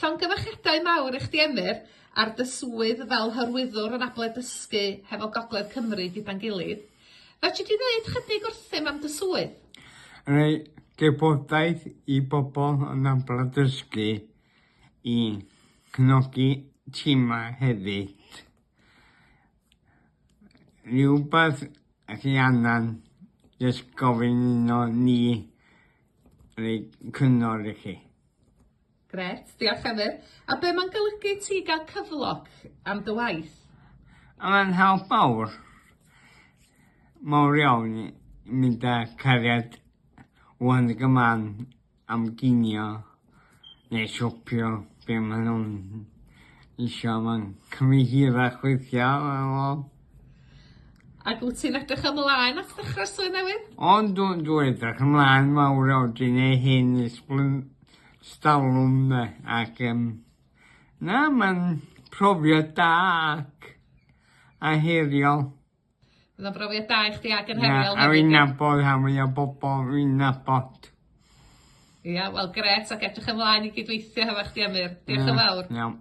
Llongyfarchiadau mawr i chdi Emyr ar dy swydd fel hyrwyddwr anabledd dysgu hefo Gogledd Cymru gyda'n gilydd. Fedri di ddeud chydig wrthym am dy swydd? Rhoi gwybodaeth i bobl anabledd dysgu i cefnogi timau hefyd. Rhywbeth chi angen jyst gofyn iddo ni roi cyngor i chi. Grêt, diolch Emyr. A be mae'n golygu i ti gael cyflog am dy waith? Mae'n help mawr, mawr iawn i mynd â cariad wan ag y man am ginio neu siopio be maen nhw'n isio. Mae'n cymryd hirach weithiau wel. Ac wyt ti'n edrych ymlaen at ddechrau'r swydd newydd? O yndw dwi edrych ymlaen mawr iawn dwi'n neud hyn ers blyn- stalwm 'de ac yym na ma'n profiad da ac a heriol. Fydd o'n brofiad da i chdi ag yn heriol hefyd. A fi'n nabod rhan fwya o bobol fi'n nabod. Ia wel grêt ac edrych ymlaen i gydweithio hefo chdi Emyr. Diolch yn fawr. Iawn.